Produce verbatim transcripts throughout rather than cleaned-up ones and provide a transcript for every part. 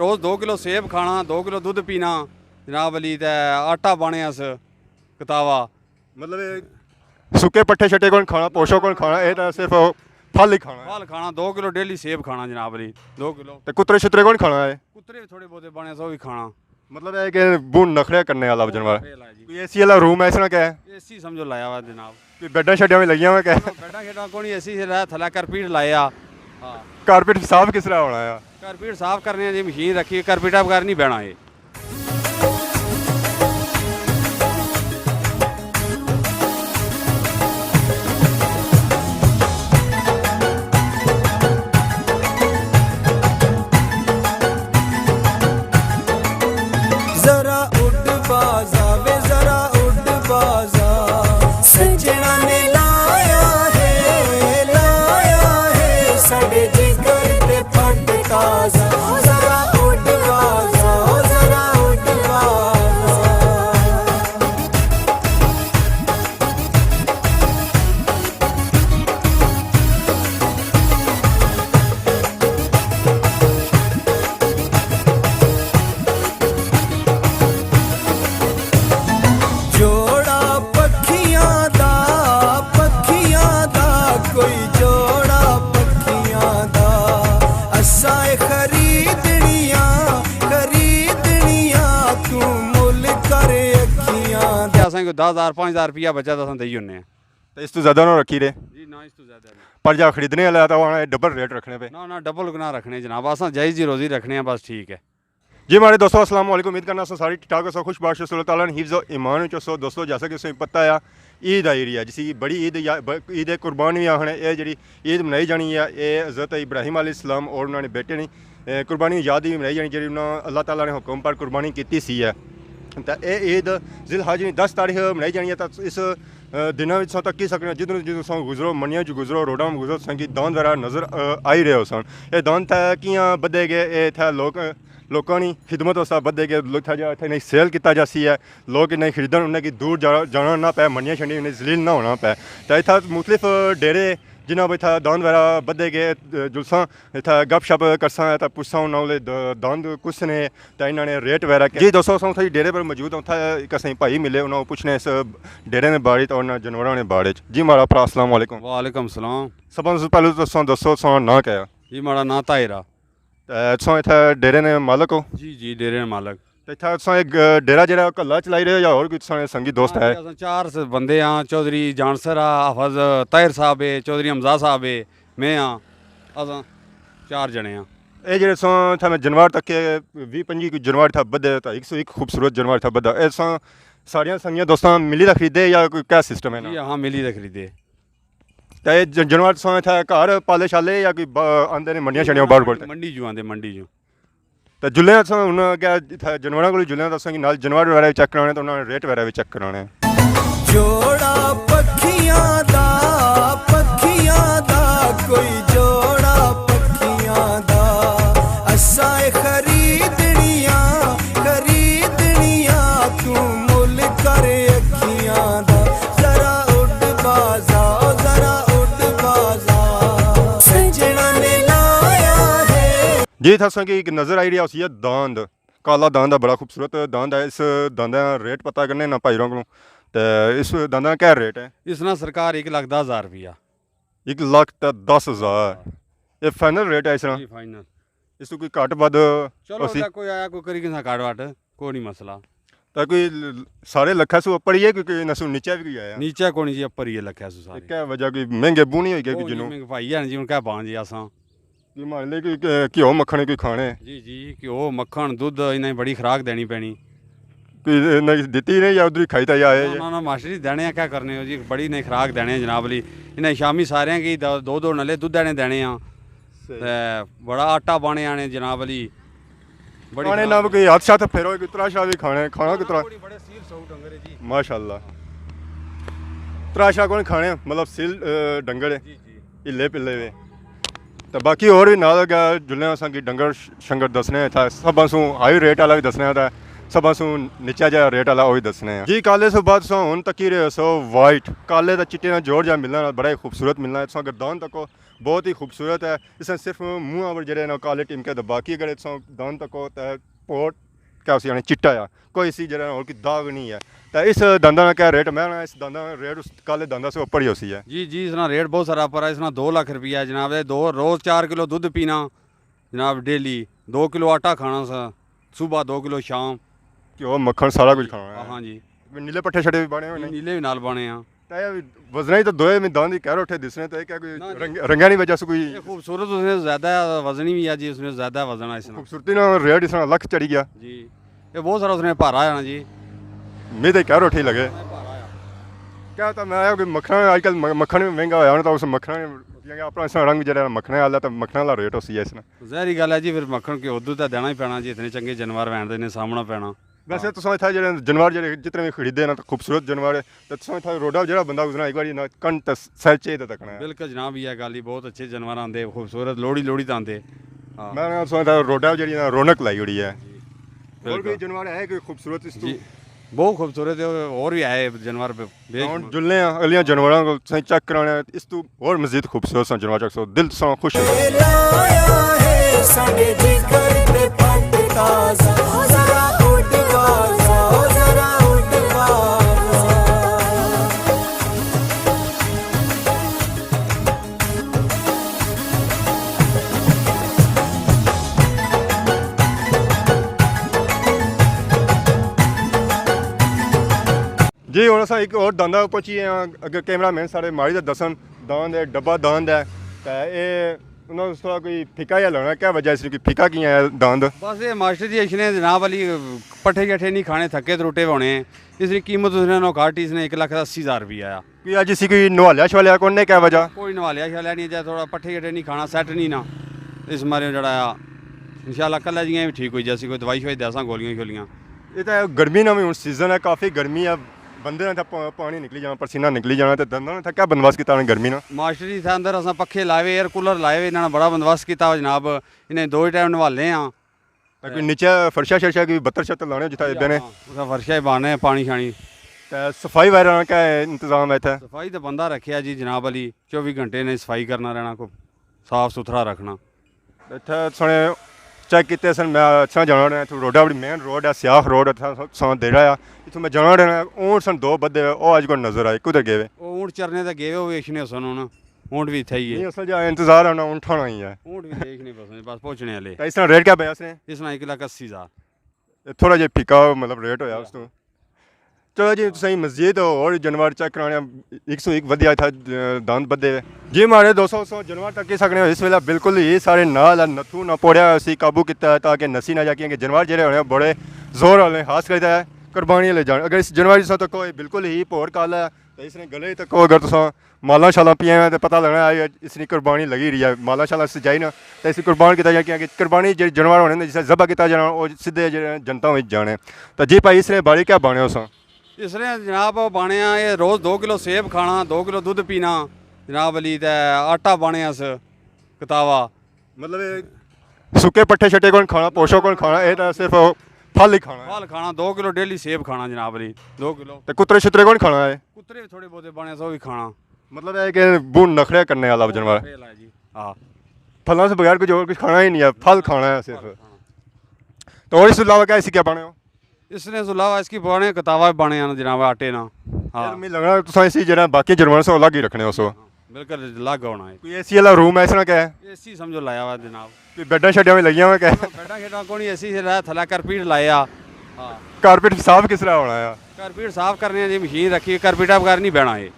روز دو کلو سیب کھانا، دو کلو دودھ پینا جناب علی، تے آٹا بانے اس کتاوا۔ مطلب، اے سکے پٹھے شٹے کون کھانا، پوشو کون کھانا، اے تاں صرف پھل ہی کھانا ہے۔ پھل کھانا، دو کلو ڈیلی سیب کھانا جناب علی، دو کلو۔ تے کترے شترے کون کھانا ہے؟ کترے بھی تھوڑے بہتے بنے سو بھی کھانا۔ مطلب، اے کہ بہت نخرے کرنے والا جانور۔ نخرے والا جی۔ کوئی اے سی والا روم ہے اس طرح کیا ہے؟ اے سی سمجھو لایا ہوا جناب۔ کوئی بیڈاں شیڈاں بھی لگیاں ہوئے کیا؟ بیڈاں شیڈاں کونی، اے سی سے رہ تھلا کارپیٹ لایا۔ ہاں۔ کارپیٹ صاف کس طرح ہونا ہے؟ کارپیٹ صاف کرنے آلی مشین رکھی، کارپیٹا بغیر نہیں بہنا اے۔ ذرا اڈ بازا وے، ذرا اڈ بازا۔ سجنا نے لایا ہے، لایا ہے، ساڈے جگر تے پھٹکا سا۔ ذرا اڈ بازا، ذرا اڈ بازا۔ جوڑا پکھیاں دا، پکھیاں دا، کوئی جوڑا پکھیاں دا۔ اساں اے خریدنیاں، خریدنیاں، توں مل کر اکھیاں دا۔ اساں کوئی دس ہزار، پانچ ہزار روپیہ بچا تاں اساں دئی ہونے آں۔ تے اس تو زیادہ نہ رکھی رہے؟ جی نہ، اس تو زیادہ نہ۔ پر جا خریدنے والا تاں انہاں ڈبل ریٹ رکھنے پے۔ نہ نہ، ڈبل نہ رکھنے جناب، اساں جائز جی روزی رکھنے آں، بس ٹھیک ہے۔ جی ماڑے دوستو، السلام علیکم، امید کرنا اساں سارے ٹھیک ٹھاک ہوسو، خوش باش ہوسو، اللہ تعالیٰ نے حفظ و ایمان وچ ہوسو۔ دوستو، جیسا کہ تساں پتہ ہے، عید آئی رہی ہے، جسی بڑی عید یا ب-، عید قربان وی آخنے، اے جڑی عید منائی جانی ہے، اے حضرت ابراہیم علیہ السلام اور انہاں نے بیٹے نے، اے، قربانی یاد وی منائی جانی، جڑی انہاں اللہ تعالیٰ نے حکم پر قربانی کیتی سی ہے۔ تے اے عید ذی الحج نی دس تاریخ منائی جانی ہے۔ تے اس، اے، دناں وچ تساں تکی سکنے ہو، جدھروں جدھروں تساں گزرو، منڈیاں چ گزرو، روڈاں وچ گزرو، تساں کی داند وغیرہ نظر، اے، آئی رہے ہوسن۔ اے داند تے کیاں بدھے گئے، اے اتھے لوک، لوکاں نی خدمت واسطے بدھے گئے، لوک اتھے جا، اتھے انہاں کی سیل کیتا جاسی ہے، لوک انہاں کی خریدن، انہاں کی دور جا-، جانا نہ پے، منڈیاں شنڈیاں انہاں ذلیل نہ ہونا پے۔ تے اتھے مختلف ڈیرے جناب اتھا داند وغیرہ بدھے گئے، جلساں اتھا گپ شپ کرساں، اتھا پچھساں انہاں کولے د-، داند کس نے، تے انہاں نے ریٹ وغیرہ کیا۔ جی دوستو، اساں اتھا جی ڈیرے پر موجود ہاں، اتھا ایک اساں بھائی ملے، انہاں پچھنے اس ڈیرے نے بارے تے انہاں جانوراں نے بارے۔ جی ماڑا بھرا، السلام علیکم۔ وعلیکم السلام۔ سب سے پہلے تو تساں دسو، تساں ناں کیا ہے؟ جی ماڑا ناں طاہر آ۔ تے تساں اتھا ڈیرے نے مالک ہو؟ جی جی، ڈیرے نے مالک۔ تے اتھا تساں ایک ڈیرہ جیڑا کلا چلائی رہے ہو یا ہور کوئی تساں نے سنگی دوست ہے؟ اساں چار س-، بندے ہاں، چوہدری جانسر آ، حافظ طاہر صاحب ہے، چوہدری حمزہ صاحب ہے، میں ہاں، اساں چار جنے ہاں۔ اے جیڑے تساں اتھا میں جانور تکے، ویہہ پنجی کوئی جانور اتھا بدھے، تے ایک سو ایک خوبصورت جانور اتھا بدھا۔ اے تساں ساریاں سنگیاں دوستاں ملی تے خریدے یا کوئی کیا سسٹم ہے نا؟ جی ہاں، ملی تے خریدے۔ تے اے ج-، جانور تساں اتھا گھر پالے شالے یا کوئی با-، آندے نے منڈیاں شنڈیاں باہر کول تے؟ منڈی جو آندے، منڈی جو۔ تے جلے اساں ہن اگے اتھا جانوراں کول جلے تے اساں کی نال جانور وغیرہ وی چیک کرانے تے انہاں نے ریٹ وغیرہ وی چیک کرانے۔ جوڑا پکھیاں دا، پکھیاں دا، کوئی جوڑا پکھیاں دا۔ اساں اے خریدنیاں، خریدنیاں، توں مل کر اکھیاں دا۔ ذرا اڈ بازا، او ذرا اڈ بازا۔ سجنا نے لایا ہے۔ جی، اتھا اساں کی ایک نظر آئی رہی ہوسی ہے داند۔ کالا داند ہے، بڑا خوبصورت داند ہے۔ اس داند دا ریٹ پتہ کرنے نا بھائی ہوراں کولوں۔ تے اس داند دا کیا ریٹ ہے؟ اس نا سرکار ایک لاکھ دس ہزار روپیہ۔ ایک لاکھ تے دس ہزار۔ یہ فائنل ریٹ ہے اس نا؟ جی، فائنل۔ اس تو کوئی گھٹ ودھ چلو، ہوسی؟ اگر کوئی آیا، کوئی کری کسا گھٹ وٹ، کوئی نہیں مسئلہ۔ تے کوئی ل-، سارے لکھے سو اپر ہی ہے، کوئی، کوئی نہ سو نیچے بھی کوئی آیا؟ نیچے کونی جی، اپر ہی ہے، لکھے سو سارے۔ کیا وجہ، کوئی مہنگے بو نہیں ہوئی گئے، کوئی کوئی جنوں؟ مہنگے بھائی ہے جی، ہن کیا بان جی اساں۔ کوئی مہاڑے لئی کوئی، اے، گھیو مکھن کوئی کھانے؟ جی، جی، گھیو، مکھن، دودھ، انہاں بڑی خوراک دینی پینی۔ کوئی انہاں کی دتی نہیں یا ادھر ہی کھائی تے آئے نہ، جے؟ نہ، نہ، ماسٹر جی، دینے آں، کیا کرنے ہو جی، بڑی انہاں خوراک دینے آں جناب علی۔ انہاں شامی ساریاں کی دو، دو، دو نلے دودھ دینے دینے آں۔ صحیح۔ تے بڑا آٹا بانے آنے جناب علی۔ بڑی کھانے خوراک۔ نہ کوئی ہاتھ شاتھ پھیرو، کوئی تراشا بھی کھانے، کھانا کترا؟ بڑے سیل سو ڈنگر ہے جی۔ ماشاءاللہ۔ تراشا کون کھانے، مطلب سیل، اے، ڈنگر ہے۔ جی، جی۔ ہلے پلے وے۔ تے باقی ہور وی نال گیا جلنے اساں کی ڈنگر ش-، شنگر دسنے تھا، سبھاں سوں ہائی ریٹ والا وی دسنے تھا، سبھاں سوں نیچا جا ریٹ والا او وی دسنے آں۔ جی، کالے سوں بعد تساں ہن تکی رہے سو وائٹ، کالے تے چٹے نا جوڑ جا ملنا، بڑا ہی خوبصورت ملنا ہے۔ تساں گردان تکو، بہت ہی خوبصورت ہے۔ اس نے صرف منہ پر جڑے نا کالے ٹمکے، تے باقی اگر تساں دند تکو تے پوٹ کیا اسی آنے چٹا آ، کوئی اسی جڑا ہور کوئی داغ نہیں ہے۔ تے اس دندا نا کیا ریٹ؟ میں نا اس دندا نا ریٹ اس کالے دندا سے اوپر ہی ہوسی ہے۔ جی جی، اس نا ریٹ بہت سارا اپر ہے۔ اس نا دو لاکھ روپیہ ہے جناب۔ اے دو روز چار کلو دودھ پینا جناب، ڈیلی دو کلو آٹا کھانا سا، صبح دو کلو شام۔ گھیو، مکھن، سارا کچھ کھانا ہے۔ ہاں جی۔ نیلے پٹھے شٹھے بھی بانے ہونے؟ نیلے بھی نال بانے ہاں۔ تے وزنا ہی تو دوئے میں داند ہی کہہ روٹھے دسنے، تے کیا کوئی نہ جی۔ رنگ، رنگا نہیں وجہ سے کوئی؟ یہ خوبصورت اس نے زیادہ وزنی بھی ہے جی، اس نے زیادہ وزن ہے اس نے۔ خوبصورتی نا ریٹ اس نا لکھ چڑھی گیا۔ جی، یہ بہت سارا اس نے بھارا ہے نا جی۔ میں تے کہہ روٹھے ہی لگے۔ بھارا ہے۔ کیا تو میں آیا کہ مکھنا آج کل م-، مکھن بھی مہنگا ہویا ہونا، تو اس مکھنا کیونکہ اپنا اس نا رنگ جڑا مکھنا والا، تو مکھنا والا ریٹ ہوسی ہے اس نا۔ ظاہری گل ہے جی، پھر مکھن گھیو دودھ تے دینا ہی پینا جی، اتنے چنگے جانور وین دے نے سامنا پینا۔ ویسے ہاں۔ تساں اتھا جڑے جانور جڑے جتنے بھی خریدے نا، تے خوبصورت جانور ہے، تے تساں اتھا روڈا جڑا بندہ گزرنا، ایک باری نا کن تے سر چے تے تکنا ہے۔ بالکل جناب، یہ گل ہی بہت اچھے جانور آندے، خوبصورت لوڑی لوڑی تے آندے۔ ہاں۔ میں نا تساں اتھا روڈا جڑی نا رونق لائی ہوئی ہے۔ جی۔ اور بالکل۔ کوئی جانور ہے کوئی خوبصورت اس تو؟ جی۔ بہت خوبصورت ہے، اور بھی ہے جانور بے ہن شمار۔ جلنے آں اگلیاں جانوراں کو تساں چیک کرانے آں، اس تو ہور مزید خوبصورت ساں جانور چیک سو، دل تساں خوش ہو۔ لایا ہے ساڈے جگر تے پٹ تازہ، ذرا اٹھ بازا، ذرا اٹھ بازا۔ جی، ہن اساں ایک ہور داندا پہنچی گئے آں۔ اگر کیمرہ مین سارے ماری تے دسن، داند ہے، ڈبہ داند ہے، تے اے انہاں اس طرح کوئی پھکا جیہا لگنا، کیا وجہ اس کی پھکا کیاں ہے داند؟ بس اے ماسٹر جی، اس نے جناب علی پٹھے شٹھے نہیں کھانے، تھکے تروٹے ہونے، اس کی قیمت اس نے نوکاٹی اس نے ایک لاکھ اسی ہزار روپیہ آیا۔ کوئی اج اسی کوئی نوالیا شوالیا کون نے، کیا وجہ؟ کوئی نوالیا شوالیا نہیں، جے تھوڑا پٹھے شٹھے نہیں کھانا، سیٹ نہیں نا، اس مارے جڑا آ، انشاءاللہ کل جیاں بھی ٹھیک ہوئی جاسی، کوئی دوائی شوائی دیساں، گولیاں شولیاں۔ یہ تو گرمی نا بھی ہن سیزن ہے، کافی گرمی ہے، بندے نے تھا پا-، پانی نکلی جانا، پسینہ نکلی جانا، تے دنداں نے تھا کیا بندوبست کیتا نے گرمی نا؟ ماسٹر جی، اتھا اندر اساں پکھے لائے ہوئے، ایئر کولر لائے ہوئے، انہاں نے بڑا بندوبست کیتا ہوا جناب، انہیں دو ہی ٹائم نوالے ہاں۔ تے کوئی نیچے فرشا شرشا کوئی بتر شتر لانے جتھا جی ایبے نے؟ ہاں، اتھا فرشا ہی بانے، پانی شانی۔ تے صفائی وغیرہ نا کیا انتظام ہے اتھے؟ صفائی تے بندہ رکھیا جی جناب علی، چوبی گھنٹے نے صفائی کرنا رہنا، کو صاف ستھرا رکھنا۔ اتھے سنے چیک کیتے سن، میں اچھا جانا رہنا، اتھوں روڈا بڑی مین روڈ ہے، سیاخ روڈ، اتھا ساں دیرا ہے، اتھوں میں جانا رہنا، اونٹ سن دو بدھے ہوئے، او اج کول نظر آئے، کدھر گئے ہوئے؟ او اونٹ چرنے تے گئے ہوئے، ویچھنے سن ہن۔ اونٹ بھی اتھے ہی ہے۔ نہیں، اصل جا انتظار ہونا اونٹاں نا ہی ہے۔ اونٹ بھی دیکھنے بس، بس پہنچنے والے۔ تے اس طرح ریٹ کیا پیا اس نے؟ اس نا ایک لاکھ اسی ہزار۔ اے تھوڑا جہا پھکا مطلب ریٹ ہویا اس تو۔ چلو جی، تساں مزید ہور جانور چیک کرانے آں، ایک سو ایک ودھیا تھا، ا، داند بدھے ہوئے۔ جی ماڑے دوستو، سو جانور تکی سکنے ہو اس ویلے بالکل ہی سارے نال ہے، نتھو نہ پوڑیا ہویا، اسی قابو کیتا ہے تاکہ نسی نہ جا، کیونکہ جانور جڑے ہونے بڑے زور والے، خاص کر تے قربانی والے جان-، اگر اس جانور جسا تکو بالکل ہی پور کالا ہے، تے اس نے گلے تکو اگر تساں مالاں شالاں پیاں ہوئیاں تے پتہ لگنا ہے اس نی قربانی لگی رہی ہے۔ مالاں شالاں سجائی نا تے اس نی قربان کیتا جانا، کیونکہ قربانی جیہڑے جانور ہونے نے جسے ذبح کیتا جانا، او سدھے جیہڑے جنتاں وچ جانے۔ تے جی بھائی، اس نے بارے کیا بانے ہو ساں؟ اس نے جناب بانے آ، اے روز دو کلو سیب کھانا، دو کلو دودھ پینا جناب علی، تے آٹا بانے اس کتاوا۔ مطلب اے سکے پٹھے شٹھے کون کھانا، پوشو کون کھانا، اے تاں صرف پھل ہی کھانا ہے۔ پھل کھانا، دو کلو ڈیلی سیب کھانا جناب علی، دو کلو۔ تے کترے شترے کون کھانا ہے؟ کترے بھی تھوڑے بہتے بانے سو بھی کھانا۔ مطلب اے کہ بہت نخرے کرنے والا جانور ہے۔ نخرے والا ہے جی۔ ہاں۔ پھلاں سے بغیر کچھ اور کچھ کھانا ہی نہیں ہے، پھل کھانا ہے صرف۔ پھل کھانا۔ تو اور اس علاوہ کیا اسی کیا بانے ہو؟ اس نے اس علاوہ اس کی بانے کتاوا بانے ہیں جناب آٹے نا۔ ہاں۔ یار، میں لگنا تساں اسی جڑا باقی جانور سے الگ ہی رکھنے ہو سو۔ بالکل الگ ہونا ہے۔ کوئی اے سی والا روم ہے اس طرح کیا ہے؟ اے سی سمجھو لایا ہوا جناب۔ کوئی بیڈاں شیڈاں بھی لگیاں ہوئے کیا؟ بیڈاں شیڈاں کونی، اے سی سے تھلا کارپیٹ لایا۔ ہاں۔ کارپیٹ صاف کس طرح ہونا ہے؟ کارپیٹ صاف کرنے دی مشین رکھی، کارپیٹا بغیر نہیں بہنا ہے۔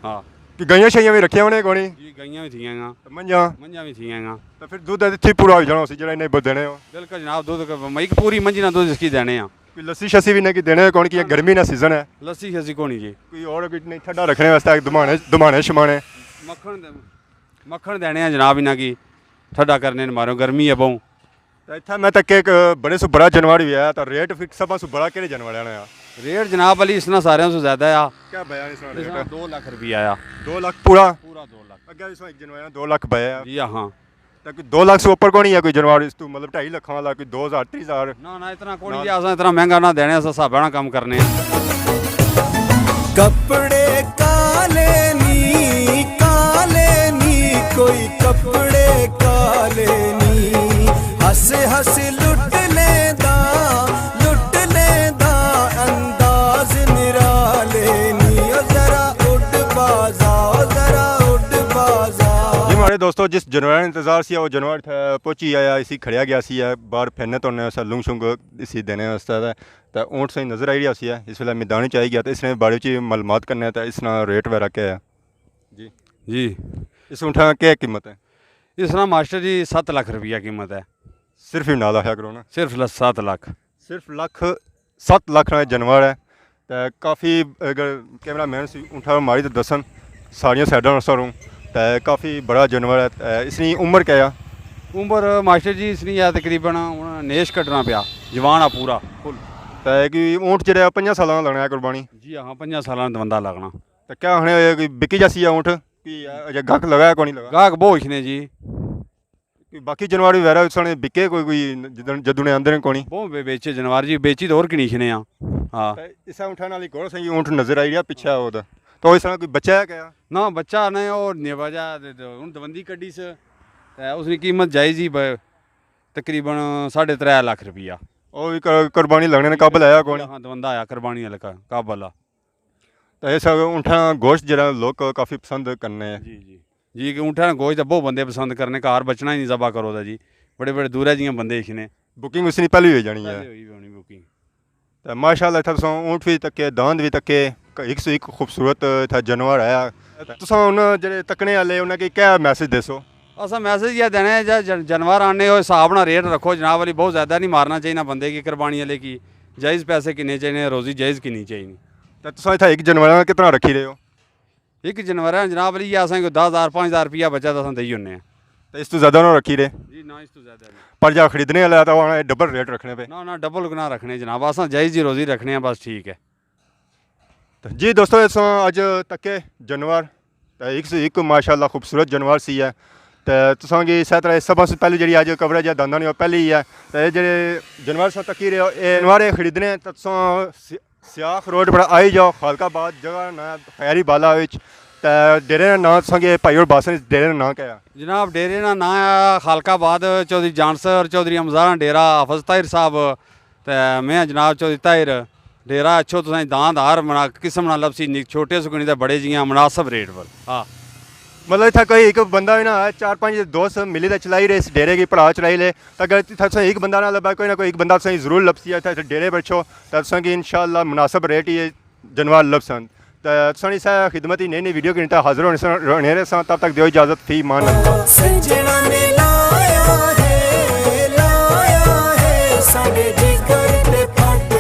ہاں۔ کہ گائیاں شائیاں بھی رکھیاں ہونے کونی؟ جی، گائیاں بھی تھیاں گا۔ منجاں؟ منجاں بھی تھیاں گا۔ تو پھر دودھ اتھی پورا ہو جانا اسی جڑا انہیں دینے ہو؟ بالکل جناب، دودھ ک-، ایک پوری منجی نا دودھ اس کی دینے ہاں۔ کوئی لسی شسی بھی نہ کی دینے ہو کون کی، گرمی نا سیزن ہے؟ لسی شسی کونی جی۔ کوئی اور کوئی نہیں، ٹھنڈا رکھنے واسطے دمانے، دمانے شمانے؟ مکھن دے، مکھن دینے ہیں جناب انہاں کی، ٹھنڈا کرنے نے مارو، گرمی ہے بہوں۔ تے اتھا میں تک ایک بڑے سو بڑا جانور بھی آیا، تو ریٹ پھر سب سو بڑا کہڑے جانور آنا ہے؟ ریٹ جناب علی اس نا سارے سو زیادہ آ۔ کیا بیا اس نا اس نا ریٹ؟ دو لاکھ روپیہ آیا۔ دو لاکھ پورا؟ پورا دو لاکھ۔ اگے اس نا ایک جانور آیا، دو لاکھ بیا۔ جی ہاں۔ تے کوئی دو لاکھ سے اوپر کونی ہے کوئی جانور اس تو، مطلب ڈھائی لاکھاں والا، کوئی دو ہزار، تری ہزار؟ نہ، نہ، اتنا کونی نہ۔ جی، اساں اتنا مہنگا نہ دینے، اساں حسابے نال کم کرنے۔ کپڑے کالے نی، کالے نی، کوئی کپڑے کالے نی، ہس ہس لٹ لیندا، لٹ لیندا، انداز نرالے نی۔ او ذرا اڈ بازا، او ذرا اڈ بازا۔ جی ماڑے دوستو، جس جانور نا انتظار سی، وہ جانور اتھے پہنچی آیا، اسی کھڑیا گیا سی، باہر پھرنے توڑنے واسطے، لنگ شنگ اسی دینے واسطے۔ تے اونٹ سائیں نظر آئی رہیا سی، اس ویلے میدان وچ آئی گیا، تے اس نے بارے وچ معلومات کرنے، تے اس نا ریٹ وغیرہ کیا ہے؟ جی۔ جی۔ اس اونٹھا کیا قیمت ہے؟ اس نا ماسٹر جی ست لکھ روپیہ قیمت ہے۔ صرف ہی نال آخیا کرو نا۔ صرف ل-، ست لکھ۔ صرف لکھ، ست لکھ نا جانور ہے۔ تے کافی، اگر کیمرہ مین سی اونٹھا ماری تے دسن، ساریاں سائیڈاں نال ساروں، تے کافی بڑا جانور ہے۔ تے اس نی عمر کیا ہے؟ عمر ماسٹر جی اس نی ہے تقریباً، ہن نیش کڈنا پیا، جوان آ پورا فل۔ تے کہ اونٹ جڑا پنجاں سالاں نا لگنا ہے قربانی؟ جی ہاں، پنجاں سالاں نا بندہ لگنا۔ تے کیا آخنے ہوئے کہ بکی جاسی ہے اونٹ؟ کہ اجے گاہک لگا ہے کونی لگا؟ گاہک بہت اچھنے جی۔ کوئی باقی جانور وغیرہ اس نے بکے کوئی، کوئی جدن-، جدوں نے آندے نے کونی؟ بہت بے-، بیچے جانور جی، بیچی تو اور کنی اچھنے آں۔ ہاں۔ تے اسا اونٹھا نال ایک اور سہی اونٹ نظر آئی رہیا پچھے او دا۔ تو اس طرح کوئی بچہ ہے کیا؟ نہ، بچہ نہیں، او نیوا جا تے، تے ہن دوندی کڈی سے۔ تے اس نی قیمت جائز ہی ب-، تقریباً ساڑھے ترے لکھ روپیہ۔ او وی قر-، قربانی لگنے نے قابل آیا کونی؟ ہاں، دوندہ آیا قربانی والا کا-، قابل آ۔ تے اس اونٹھاں گوشت جڑا لوک کافی پسند کرنے۔ جی، جی۔ جی، کہ اونٹھاں نا گوشت تے بہت بندے پسند کرنے، گھر بچنا ہی نہیں ذبح کرو تے جی۔ بڑے بڑے دورے جیاں بندے اچھنے۔ بکنگ اس نی پہلے ہوئی جانی ہے۔ پہلے ہوئی ہونی بکنگ۔ تے ماشاءاللہ اتھا تساں اونٹ وی تکے، داند وی تکے، ہک سو ہک خوبصورت اتھا جانور آیا۔ تساں ہن جڑے تکنے آلے انہاں کی کیا میسج دیسو؟ اساں میسج یہ دینا ہے جا جن-، جانور آنے ہو حساب نال ریٹ رکھو جناب علی، بہت زیادہ نہیں مارنا چاہیے بندے کی، قربانی والے کی۔ جائز پیسے کنے چاہیے، روزی جائز کنے چاہیے۔ تے تساں اتھا ہک جانور کتنا رکھی رہے ہو؟ ہک جانور ہے جناب علی، یہ اساں کو دس ہزار، پانچ ہزار روپیہ بچا تے اساں دئی ہونے ہیں۔ تے اس تو زیادہ نہ رکھی رہے؟ جی نہ، اس تو زیادہ نہیں۔ پر جا خریدنے والا تو انہاں ڈبل ریٹ رکھنے پے۔ نہ، نہ، ڈبل نہ رکھنے جناب، اساں جائز ہی روزی رکھنے ہیں، بس ٹھیک ہے۔ جی دوستو، اساں اج تکے جانور، تے ہک سو ہک ماشاءاللہ خوبصورت جانور سی ہے۔ تے تساں کی اسے طرح سب سے پہلے جڑی اج کوریج ہے دانداں نی، او پہلی ہی ہے۔ تے اے جڑے جانور تساں تکی رہے ہو، اے جانور اے خریدنے تے تساں سی-، سیاخ روڈ پر آئی جاؤ، خالق آباد جگہ نا خیری بالا وچ۔ تے ڈیرے نا ناں تساں کی بھائی اور باسن، ڈیرے نا ناں کیا ہے؟ جناب، ڈیرے نا ناں ہے خالق آباد، چوہدری جان سر، چوہدری ہمزہ نا ڈیرہ، حافظ طاہر صاحب۔ تے میں جناب چوہدری طاہر، ڈیرہ اچھو تساں داند ہر منا-، قسم نا لبسی، نک-، چھوٹے سکونی تے بڑے جیاں مناسب ریٹ پر۔ ہاں۔ مطلب اتھا کوئی ایک بندہ وی نہ آیا، چار پانچ دوست ملی تے چلائی رہے اس ڈیرے کی، پڑا چلائی لے۔ تے اگر اتھا تساں ایک بندہ نہ لبا، کوئی نہ کوئی ایک بندہ تساں ضرور لبسی ہے اتھا، اتھا ڈیرے پر اچھو، تے تساں کی انشاءاللہ مناسب ریٹ ہی جانور لبسن۔ تے تساں نی سا خدمت ہی نئی نئی ویڈیو گھنی تے حاضر ہونے سن، رہنے رہساں۔ تب تک دیو اجازت، فی امان اللہ۔ سجنا نے لایا ہے، لایا ہے ساڈے جگر تے پٹ۔